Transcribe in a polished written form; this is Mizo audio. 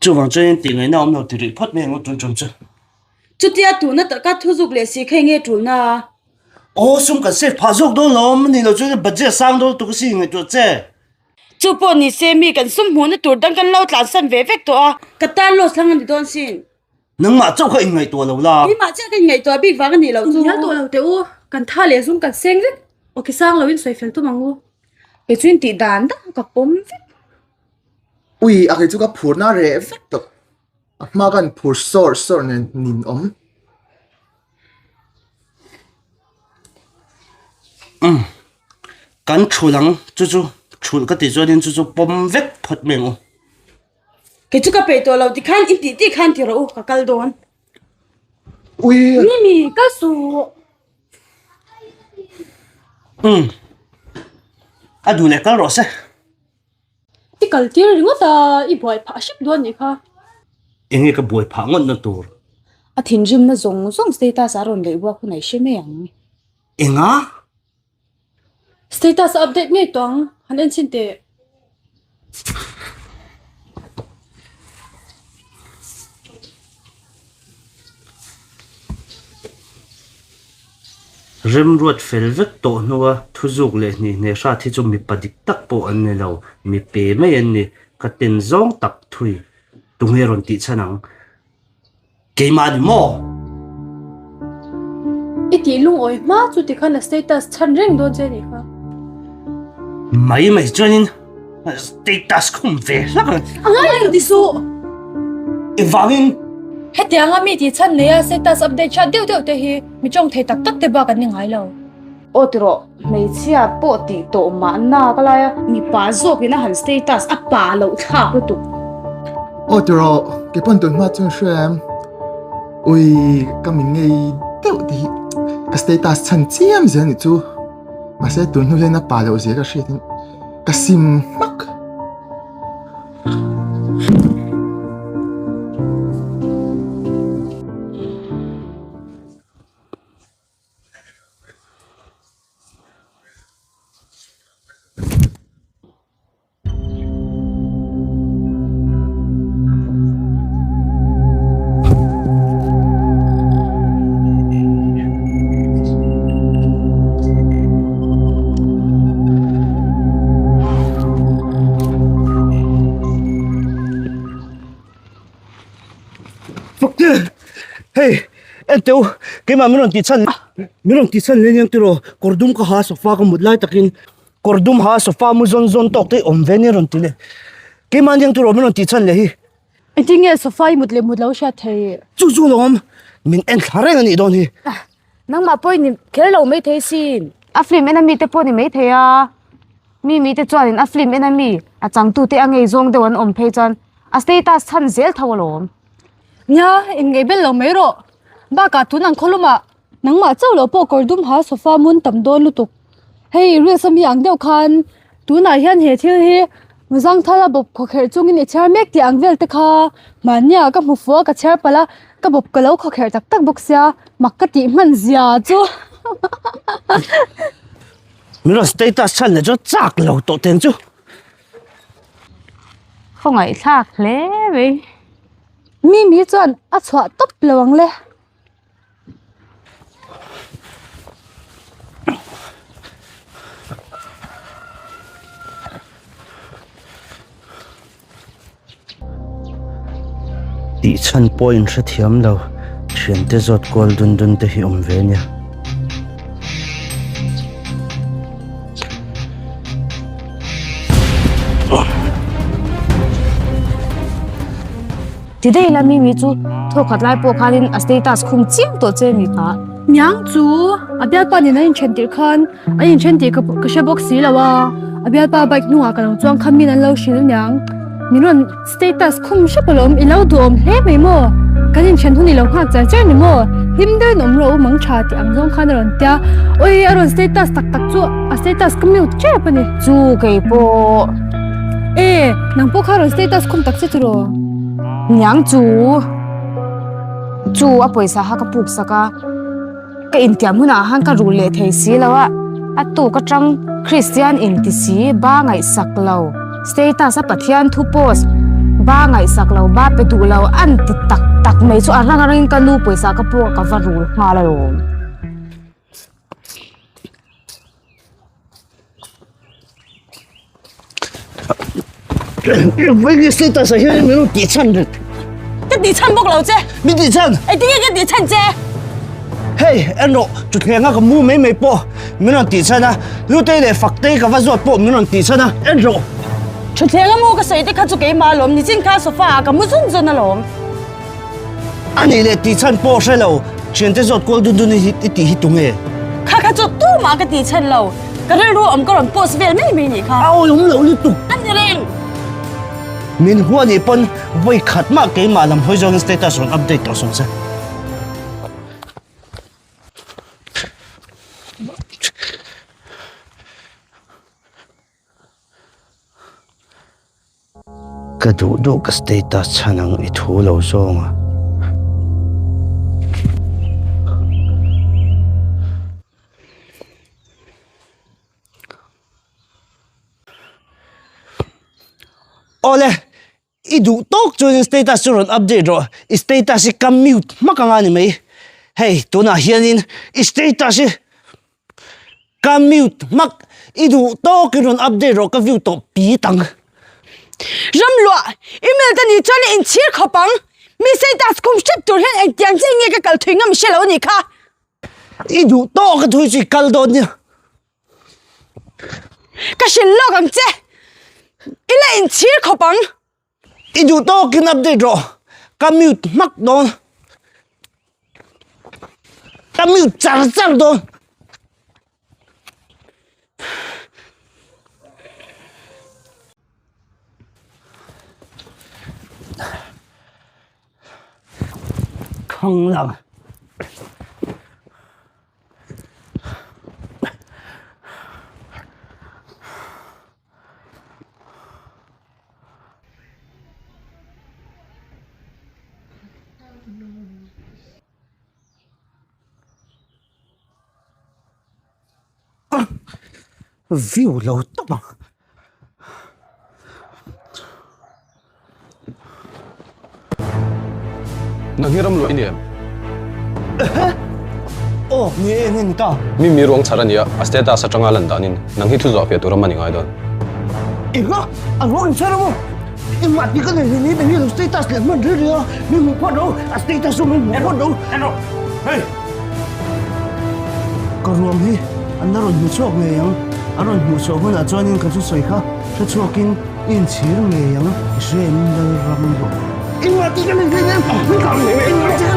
Chuvang chuanin tih ngaihna awm lo ti rih phawt mai ang u tun tum chu. Chutia tuna taka thuzuk leh si kha enge tulna? Aw sum kan save phah zawk dawn lo awm anih loh chuan budget sang dawn lutuk a si ngaihtuah che. Chu pawh ni se mi kan sum hmuhna tur dang kan lo tlansan ve vek tawh a, ka tan loss hlang a ni dawn sin. Nangmah chauh kha inngaihtuah lo la. Keimah chiah ka inngaihtuah bik vang a nih loh chu. Inhnial tawh lo teh u, kan tha leh zum kan seng vek. Aw ki sang loin sawi fel tum ang u. Kei chu intih dan dang ka pawm vek. Ui, a kei chu ka phurna reh vek tawh. A hma khan phur sawr sawr nen nin awm. Umm kan thul ang chu chu thul ka tih chuanin chu chu pawm vek phawt mai ang u. Kei chu ka peih tawh lo tikhan in tih tih khan ti rawh u ka kal dawn. Ui. Mimi kal suh. Umm a duh leh kal rawh se. I kal tir ringawt a, i buai phah hrep dawn nih kha. Enge ka buai phah ngawt na tur? A thinrimna zawng zawng status a rawn leh buak hun a i hre mai ang. Enga? Status a update ngei tawh ang, han en chhin teh. Remruat fel vek tawh hnua thuzuk leh hnih hrat hi chu mipa dik tak pawh an ni lo, mi pe mai an ni. Ka ten zawng tak thui tunge rawn tih chhan ang? Keimah ni maw? I tih lungawi hma chu tikhan a status chhan reng dawn che nih kha. Mai mai chuanin Status khum ve hlak ang. A ngai lo ti suh. Engvangin? Hetianga mi tih chhan neia status update hriat deuh deuh te hi mi tawng thei tak tak te bak an ni ngai lo. Aw ti rawh, hmeichhia pawh tih tawh mahna ka lai a, mipa zawkin a han status a pa loh thlak lutuk. Aw ti rawh, kei pawn tun hma chuan hria em? Ui, ka mi ngei deuh te hi ka status chhan chiam zel nih chu. Mahse tun hnu hian a pa loh zia ka hriat in ka sim hmak. Hei, en teh u, keimah min rawn tih chhan min rawn tih chhan hle aniang tiraw, kawr dum ka ha sofa ka mut lai takin Kawr dum ha sofa mu zawn zawn tawk te awm ve nia rawn ti leh. Keimah aniang tur awm rawn tih chhan leh hi. Engtin nge sofa i mut leh mut lo hriat thei? Chu chu lo awm, min en thla reng a nih dawn hi. Nangmah pawh i ni kher lo maithei sin. A film en a mi te pawh ni maithei a, mi mi te chuanin a film en a mi a changtute a ngei zawng deuh an awm phei chuan a status chhan zel tho alawm. Nia, inngeih bel lo mai rawh. Bakah tun ang khawlumah Nangmah chauh loh pawh kawr dum ha sofa mun tam dawn lutuk. Hei reels ami ang deuh khan tunah hian he thil hi Zangthala bawp khawkherh chungin i chhiar mek tih ang vel te kha mahnia ka hmu fuh a ka chhiar palh a ka bawp ka lo khawkherh tak tak bawk sia mak ka tih hman zia chu. Min rawn status chhan leh chuan chak lo tawh teng chu. Khawngaihthlak hle mai. Mimi chuan a chhuah tawp lo ang le. Tih chhan pawh in hrethiam lo thiante zawt kual dun dun te hi awm ve nia. Ti daih ila Mimi chu thawkhat lai pawh khanin a status khum chiam tawh che ni kha. Niang chu a bialpa nen an inthen tirh khan an inthen tih ka hre bawk si lo a, a bialpa bike hnungah ka lo chuang kha min an lo hrilh niang. Min rawn status khum hrep alawm i lo duhawm hle mai maw? Kan inthen hun i lo nghak char char ni maw? Hlim deuhin awm rawh u mang tha tih ang zawng khan a rawn tia. Awi a rawn status tak tak chu a status ka mute tep a ni. Chu kei pawh. E, nang pawh kha rawn status khum tak che chu raw. Niang chu, chu a pawisa kha ka puk sak a, ka intiam hunah khan ka rul leh thei si lo a, a tuk atang Kristian inti si ba ngaihsak lo, status a Pathian thu post. Ba ngaihsak lo, ba pe duh lo an ti tak tak mai chu a rang a rangin ka nu pawisa ka pawh ka va rul nghal alawm. Vawiin status ah hian min rawn tih chhan reng. Ka tih chhan bawk lo che. Min tih chhan? Engtin nge ka tih chhan che? Hei en rawh thutthleng a ka mu mai mai pawh min rawn tih chhan a, Lutei leh Faktei ka va zawt pawh min rawn tih chhan a, en rawh. Thutthleng a mu ka sawi te kha chu keimah alawm, nichin kha sofa ah ka mu zun zun alawm. A nih leh tih chhan pawh hre lo, thiante zawt kual dun dun i tih hi tunge? Kha kha chu tumah ka tih chhan lo, ka rilru awm ka rawn post vel mai mai nih kha. A awihawm loh lutuk. A ni reng. Min hua nih pawn vawi khat mah keimah lam hawi zawngin status rawn update tawh sawm se. Ka duh duh ka status chhan ang i thu lo zawng a. Awle, i duh tawk chuanin status chu rawn update rawh. I status hi ka mute hmak anga ni mai. Hei, tunah hianin i status hi Ka mute hmak, i duh tawk in rawn update rawh ka view tawh pi tang. Ramluah, email te ni chuan i inchhir khawp ang. Mi status khum hrep tur hian engtiang chiah nge ka kal thui ngam hre lo a nih kha. I duh tawk a thui chu i kal dawn nia. Ka hrilh lawk ang che. I la inchhir khawp ang. I duh tawk in update rawh. Ka mute hmak dawn. Ka mute char char dawn. Khang lang. View lo tawp ang. Nang hi ram luah i ni em? Aw, ni e, nge ni ta? Mi mi ruang chhar a nia, a status atanga lan danin nang hi thu zawh fiah tur a man i ngai dawn. Eng a? A ruang in chhar a maw? Engmah tih ka nei hlei ni, eng nge lo status leh hman rih rih a, mi hmuh phawt lo, a status chu min hmuh phawt lo. En rawh, hei! Ka ruang hi an la rawn hmu chhuak ngei ang, a rawn hmuh chhuah hunah chuanin ka thusawi kha hre chhuakin I inchhir ngei ang, i hre em Lalram rawh. Engmah tih ka nei hlei nem, min kah ngei ngei ang che.